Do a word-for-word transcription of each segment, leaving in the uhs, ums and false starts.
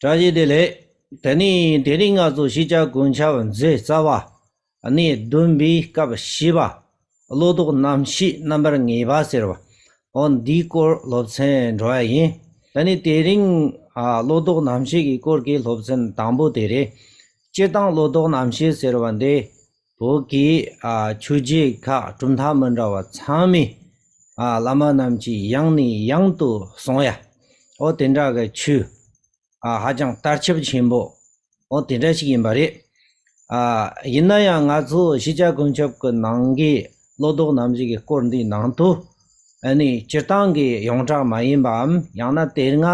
བཀྲ་ཤིས་བདེ་ལེགས། དེ་ནས་དེ་རིང་ང་ཚོ་ཤེས་བྱ་ཀུན་ཁྱབ་མཛོད་རྩ་བ། གནས་བདུན་པའི་སྐབས་བཞི་པ། བློ་ལྡོག་རྣམ་བཤད་རྣམ་པར་ངེས་པ་ཟེར་བ། འོ་འདིའི་སྐོར་སློབ་ཚན་འགྲོ་ཡ་ཡིན། དེ་ནས་དེ་རིང་ཨ་བློ་ལྡོག་རྣམ་བཤད་ཀྱི་སྐོར་གྱི་སློབ་ཚན་དང་པོ་དེ་རེད། སྤྱིར་བཏང་བློ་ལྡོག་རྣམ་བཤད་ཟེར་བ་འདི། བོད་ཀྱི་ཨ་ཆོས་བརྒྱུད་ཁག་གྲུབ་མཐའ་མི་འདྲ་བ་ཚང་མས་ཨ་བླ་མ་རྣམས་ཀྱིས་ཡང་ནས་ཡང་དུ་གསུང་ཡ། འོ་དེ་འདྲ་གི་ཆོས་ཨ་ཧ་ཅང་དར་ཁྱབ་ཆེན་པོ། འོ་དེ་འདྲ་ཞིག་ཡིན་པ་རེད། ཨ་ཡིན་ན་ཡང་ང་ཚོ་ཤེས་བྱ་ཀུན་ཁྱབ་ཀྱི་ནང་གི་བློ་ལྡོག་རྣམ་བཤད་ཀྱི་སྐོར་འདིའི་ནང་དུ། ཨ་ནི་སྤྱིར་བཏང་གི་ཡོངས་གྲགས་མ་ཡིན་པའམ་ཡང་ན་དེ་སྔ་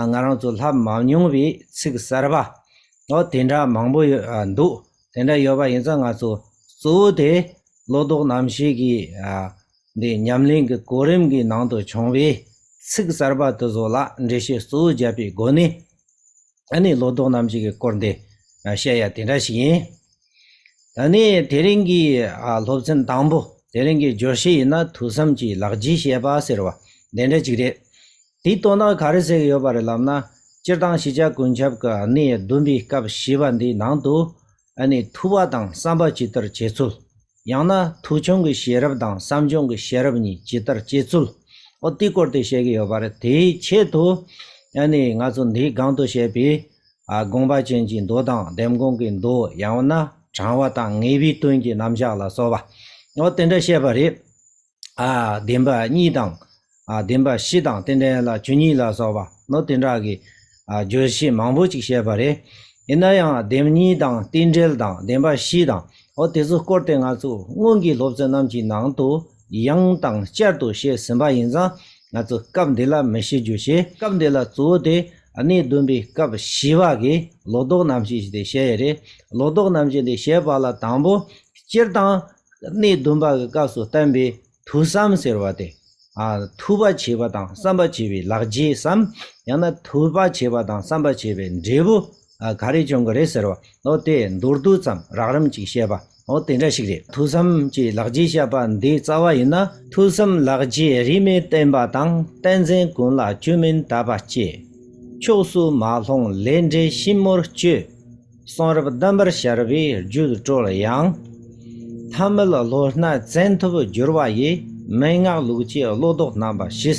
ང་རང་ཚོ་ལྷབ་མ་མྱོང་བའི་ཚིག་གསར་པ། འོ་དེ་འདྲ་མང་པོ་ཡོད་ཨ་འདུག་དེ་འདྲ་ཡོད་པ་ཡིན་ཙང་ང་ཚོ་གཙོ་བོ་དེ་བློ་ལྡོག་རྣམ་བཤད་ཀྱི་ཨ་འདི་ཉམས་ལེན་གྱི་གོ་རིམ་གྱི་ནང་དུ་བྱུང་བའི་ཚིག་གསར་པ་དེ་ཚོ་ལ་འགྲེལ་བཤད་གཙོ་བོ་བརྒྱབ་པའི་སྒོ་ནས། ཨ་ནི་བློ་ལྡོག་རྣམ་བཤད་ཀྱི་སྐོར་འདི་བཤད་ཡ་དེ་འདྲ་ཞིག་ཡིན། ད་ནི་དེ་རིང་གི་ཨ་སློབ་ཚན་དང་པོ་དེ་རིང་གི་བརྗོད་གཞི་ཡིན་ན་ཐོས་བསམ་གྱི་ལག་རྗེས་བཤད་པ་ཟེར་བ་འདི་འདྲ་ཅིག་རེད། དེའི་དོན་དག་ག་རེ་ཟེར་གྱི་ཡོད་པ་རེད་ལབ་ན། སྤྱིར་བཏང་ཤེས་བྱ་ཀུན་ཁྱབ་ཀྱི་གནས་བདུན་པའི་སྐབས་བཞི་པ་འདིའི་ནང་དུ། ཨ་ནི་ཐོས་པ་དང་བསམ་པ་ཇི་ལྟར་བྱེད་ཚུལ། ཡང་ན་ཐོས་བྱུང་གི་ཤེས་རབ་དང་བསམ་བྱུང་གི་ཤེས་རབ་གཉིས་ཇི་ལྟར་སྐྱེ་ཚུལ། འོ་དེའི་སྐོར་དེ་བཤད་ཀྱི་ཡོད་པ་རེད། དེའི་ཆེད་དུ། ཨ་ནི་ང་ཚོ་འདིའི་སྒང་དུ་བཤད་པའི། ཨ་དགོངས་པ་ཅན་གྱི་མདོ་དང་ལྡེམ་དགོངས་ཀྱི་མདོ་ཡང་ན་དྲང་བ་དང་ངེས་པའི་དོན་གྱི་རྣམ་གཞག་ལ་སོགས་པ། འོ་དེ་འདྲ་བཤད་པ་རེད། ཨ་བདེན་པ་གཉིས་དང་། ཨ་བདེན་པ་བཞི་དང་རྟེན་འབྲེལ་ཡན་ལག་བཅུ་གཉིས་ལ་སོགས་པ་ནོ་དེ་འདྲ་གི་ཨ་བརྗོད་གཞི་མང་པོ་ཅིག་བཤད་པ་རེད། ཡིན་ན་ཡང་བདེན་གཉིས་དང་རྟེན་འབྲེལ་དང་བདེན་པ་བཞི་དང་འོ་དེ་ཚོ་སྐོར་དེ་ང་ཚོ་སྔོན་གྱི་སློབ་ཚན་རྣམས་ཀྱི་ནང་དུ་ཡང་དང་བསྐྱར་དུ་བཤད་ཟིན་པ་ཡིན་ཙང་ང་ཚོ་སྐབས་འདི་ལ་མི་བཤད་རྒྱུ་བྱས། སྐབས་འདི་ལ་གཙོ་བོ་དེ་གནས་བདུན་པའི་སྐབས་བཞི་པ་གི་བློ་ལྡོག་རྣམ་བཤད་ཞིག་དེ་བཤད་ཡས་རེད། བློ་ལྡོག་རྣམ་བཤད་དེ་བཤད་པ་ལ་དང་པོ་སྤྱིར་བཏང་། གནས་བདུན་པ་གི་སྐབས་སུ་བསྟན་པའི་ཐོས་བསམ་ཟེར་བ་དེ། ཨ་ཐོས་པ་བྱས་པ་དང་བསམ་པ་བྱས་པའི་ལག་རྗེས་སམ། ཡང་ན་ཐོས་པ་བྱས་པ་དང་བསམ་པ་བྱས་པའི་འབྲས་བུ། ཨ་ག་རེ་བྱུང་གི་རེད་ཟེར་བ། འོ་དེ་མདོར་བསྡུས་ཙམ་རགས་རིམ་ཅིག་བཤད་པ། འོ་དེ་འདྲ་ཞིག་རེད། ཐོས་བསམ་གྱི་ལག་རྗེས་བཤད་པ་འདིའི་རྩ་བ་ཡིན་ན། ཐོས་བསམ་ལག་རྗེས་རིས་མེད་བསྟན་པ་དང་། བསྟན་འཛིན་ཀུན་ལ་བཅོས་མིན་དད་པ་སྐྱེས། ཕྱོགས་སུ་མ་ལྷུང་ལས་འབྲས་ཤིན་མོར་སྤྱོད། གསུང་རབ་གདམས་པར་ཤར་བའི་རྒྱུད་དཀྲོལ་ཡང་། ཐ་མལ་བློ་སྣ་བཙན་ཐབས་བསྒྱུར་བ་ཡི། མན་ངག་ལུགས་ཀྱི་བློ་ལྡོག་རྣམ་པ་བཞི།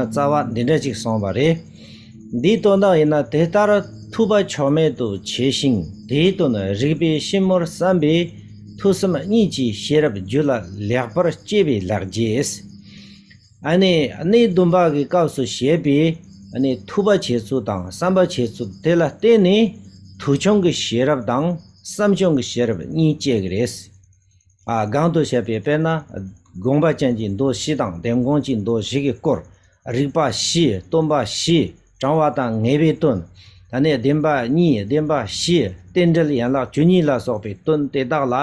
རྩ་བ་འདི་འདྲ་ཅིག་གསུངས་པ་རེད། འདིའི་དོན་དག་ཡིན་ན་དེ་ལྟར་ཐོས་པ་ཕྱོགས་མེད་དུ་བྱས་ཤིང་དེའི་དོན་རིགས་པས་ཤིན་མོར་བསམ་པས་ཐོས་བསམ་གཉིས་ཀྱི་ཤེས་རབ་རྒྱུད་ལ་ལེགས་པར་སྐྱེས་པའི་ལག་རྗེས། ཨ་ནི་གནས་བདུན་པ་གི་སྐབས་སུ་བཤད་པའི་ཨ་ནི་ཐོས་པ་བྱེད་ཚུལ་དང་བསམ་པ་བྱེད་ཚུལ་དེ་ལ་བརྟེན་ནས་ཐོས་བྱུང་གི་ཤེས་རབ་དང་བསམ་བྱུང་གི་ཤེས་རབ་གཉིས་སྐྱེ་གི་རེད། ཨ་གང་དུ་བཤད་པའི་དཔེར་ན་དགོངས་པ་ཅན་གྱི་མདོ་བཞི་དང་ལྡེམ་དགོངས་ཀྱི་མདོ་བཞི་གི་སྐོར། རིགས་པ་བཞི། སྟོན་པ་བཞི། དྲང་བ་དང་ངེས་པའི་དོན། ད་ནི་བདེན་པ་གཉིས། བདེན་པ་བཞི། རྟེན་འབྲེལ་ཡན་ལག་བཅུ་གཉིས་ལ་སོགས་པའི་དོན་དེ་དག་ལ།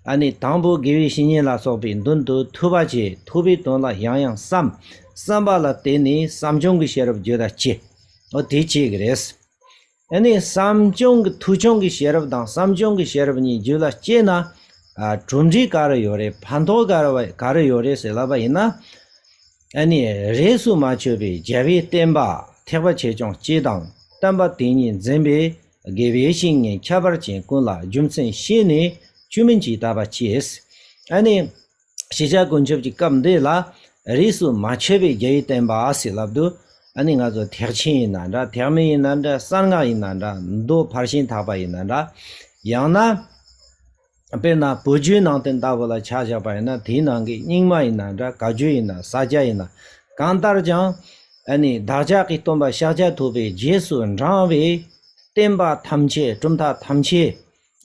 ཨ་ནི་དང་པོ་དགེ་བའི་བཤེས་གཉེན་ལ་སོགས་པའི་མདུན་དུ་ཐོས་པ་བྱས། ཐོས་པའི་དོན་ལ་ཡང་ཡང་བསམ། བསམ་པ་ལ་བརྟེན་ནས་བསམ་བྱུང་གི་ཤེས་རབ་རྒྱུད་ལ་སྐྱེ། འོ་དེ་བྱེད་ཀྱི་རེད། ཨ་ནི་བསམ་བྱུང་གི་ཐོས་བྱུང་གི་ཤེས་རབ་དང་བསམ་བྱུང་གི་ཤེས་རབ་གཉིས་རྒྱུད་ལ་སྐྱེས་ན། ཨ་གྲུབ་འབྲས་ག་རེ་ཡོད་རེད། ཕན་ཐོགས་ག་རེ་བ་ག་རེ་ཡོད་རེད་ཟེར་ལབ་པ་ཡིན་ན། ཨ་ནི་རིས་སུ་མ་ཆད་པའི་རྒྱལ་བའི་བསྟན་པ་ཐེག་པ་ཆེ་ཆུང་སྤྱི་དང་བསྟན་པ་དེ་ཉིད་འཛིན་པའི་དགེ་བའི་བཤེས་གཉེན་ཁྱད་པར་ཅན་ཀུན་ལ་རྒྱུ་མཚན་ཤེས་ནས་བཅོས་མིན་གྱི་དད་པ་སྐྱེས། ཨ་ནི་ཤེས་བྱ་ཀུན་ཁྱབ་ཀྱི་སྐབས་འདི་ལ་རིས་སུ་མ་ཆད་པའི་རྒྱལ་བའི་བསྟན་པ་ཟེར་ལབ་དུས། ཨ་ནི་ང་ཚོ་ཐེག་ཆེན་ཡིན་ན་འདྲ། ཐེག་དམན་ཡིན་ན་འདྲ། གསང་སྔགས་ཡིན་ན་འདྲ། མདོ་ཕར་ཕྱིན་ཐེག་པ་ཡིན་ན་འདྲ། ཡང་ན། དཔེར་ན་བོད་བརྒྱུད་ནང་བསྟན་ལྟ་བུ་ལ་ཆ་བཞག་པ་ཡིན་ན་དེའི་ནང་གི་རྙིང་མ་ཡིན་ན་འདྲ། བཀའ་བརྒྱུད་ཡིན་ན། ས་སྐྱ་ཡིན་ན། གང་ལྟར་ཀྱང་ཨ་ནི་བདག་ཅག་གི་སྟོན་པ་ཤཱཀྱ་ཐུབ་པའི་རྗེས་སུ་འབྲང་བའི་བསྟན་པ་ཐམས་ཅད། གྲུབ་མཐའ་ཐམས་ཅད།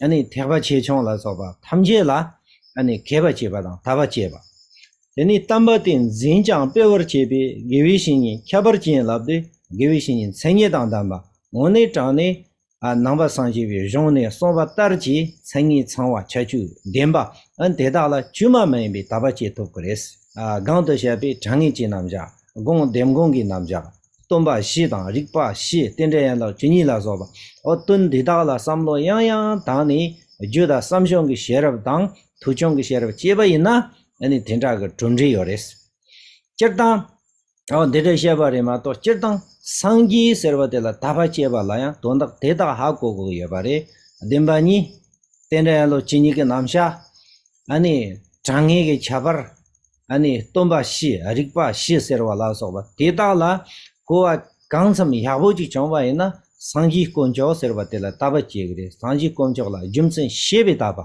ཨ་ནི་ཐེག་པ་ཆེ་ཆུང་ལ་སོགས་པ་ཐམས་ཅད་ལ་ཨ་ནི་མཁས་པ་བྱེད་པ་དང་དད་པ་བྱེད་པ། དེ་ནི་བསྟན་པ་དེ་འཛིན་ཀྱང་སྤེལ་བར་བྱེད་པའི་དགེ་བའི་བཤེས་གཉེན་ཁྱད་པར་ཅན་ལབ་སྟེ། དགེ་བའི་བཤེས་གཉེན་མཚན་ཉིད་དང་ལྡན་པ་དངོས་གནས་དྲང་གནས། ཨ་ནང་པ་སངས་རྒྱས་པའི་གཞུང་ནས་གསུངས་པ་ལྟར་གྱི་མཚན་ཉིད་ཚང་བ་ཁྱད་ཆོས་ལྡན་པ། ཨ་དེ་དག་ལ་བཅོས་མ་མིན་པའི་དད་པ་སྐྱེ་ཐུབ་ཀྱི་རེད། ཨ་གང་དུ་བཤད་པའི་དྲང་ངེས་ཀྱི་རྣམ་གཞག་དགོངས་ལྡེམ་དགོངས་ཀྱི་རྣམ་གཞག་སྟོན་པ་བཞི་དང་རིགས་པ་བཞི། རྟེན་འབྲེལ་ཡན་ལག་བཅུ་གཉིས་ལ་སོགས་པ། འོ་དོན་འདི་དག་ལ་བསམ་བློ་ཡང་ཡང་བཏང་ནས་རྒྱུད་ལ་བསམ་བྱུང་གི་ཤེས་རབ་དང་ཐོས་བྱུང་གི་ཤེས་རབ་སྐྱེས་པ་ཡིན་ན། ཨ་ནི་དེ་འདྲ་གི་གྲུབ་འབྲས་ཡོད་རེད། སྤྱིར་བཏང་། འོ་འདི་འདྲ་བཤད་པ་རེད་མ་གཏོགས། སྤྱིར་བཏང་སངས་རྒྱས་ཟེར་བ་དེ་ལ་དད་པ་བྱེད་པ་ལ་ཡང་དོན་དག་དེ་དག་ཧ་གོ་དགོས་ཀྱི་ཡོད་པ་རེད། བདེན་པ་གཉིས། རྟེན་འབྲེལ་ཡན་ལག་བཅུ་གཉིས་ཀྱི་རྣམ་གཞག་ཨ་ནི་དྲང་ངེས་ཀྱི་ཁྱད་པར། ཨ་ནི་སྟོན་པ་བཞི། རིགས་པ་བཞི་ཟེར་བ་ལ་སོགས་པ་དེ་དག་ལ་གོ་བ་གང་འཚམ་ཡག་པོ་ཅིག་བྱུང་བ་ཡིན་ན། སངས་རྒྱས་དཀོན་མཆོག་ཟེར་བ་དེ་ལ་དད་པ་བྱེད་ཀྱི་རེད། སངས་རྒྱས་དཀོན་མཆོག་ལ་རྒྱུ་མཚན་ཤེས་པའི་དད་པ།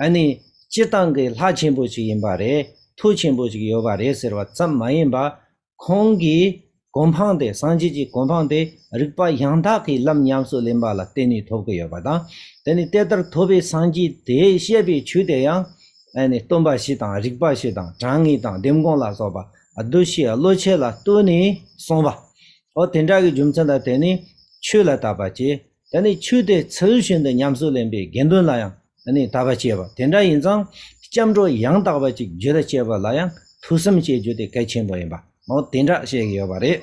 ཨ་ནི་སྤྱིར་བཏང་གི་ལྷ་ཆེན་པོ་ཞིག་ཡིན་པ་རེད། མཐུ་ཆེན་པོ་ཞིག་ཡོད་པ་རེད་ཟེར་བ་ཙམ་མ་ཡིན་པ། ཁོང་གི་གོ་འཕང་དེ། སངས་རྒྱས་ཀྱི་གོ་འཕང་དེ་རིགས་པ་ཡང་དག་གི་ལམ་ཉམས་སུ་ལེན་པ་ལ་བརྟེན་ནས་ཐོབ་ཀྱི་ཡོད་པ་དང་། དེ་ནི་དེ་ལྟར་ཐོབ་པའི་སངས་རྒྱས་དེས་བཤད་པའི་ཆོས་དེ་ཡང་ཨ་ནི་སྟོན་པ་བཞི་དང་། རིགས་པ་བཞི་དང་། དྲང་ངེས་དང་། ལྡེམ་དགོངས་ལ་སོགས་པ་གདུལ་བྱའི་བློ་ཆོས་ལ་ལྟོས་ནས་གསུངས་པ། འོ་དེ་འདྲ་གི་རྒྱུ་མཚན་ལ་བརྟེན་ནས་ཆོས་ལ་དད་པ་བྱེད། དེ་ནས་ཆོས་དེ་ཚུལ་བཞིན་དུ་ཉམས་སུ་ལེན་པའི་དགེ་འདུན་ལ་ཡང་ཨ་ནི་དད་པ་བྱེད་པ། དེ་འདྲ་ཡིན་ཙང་སྐྱབས་འགྲོ་ཡང་དག་པ་ཅིག་རྒྱུད་ལ་སྐྱེས་པ་ལ་ཡང་ཐུགས་བསམ་བྱེད་རྒྱུ་དེ་གལ་ཆེན་པོ་ཡིན་པ། འོ་དེ་འདྲ་བཤད་ཀྱི་ཡོད་པ་རེད།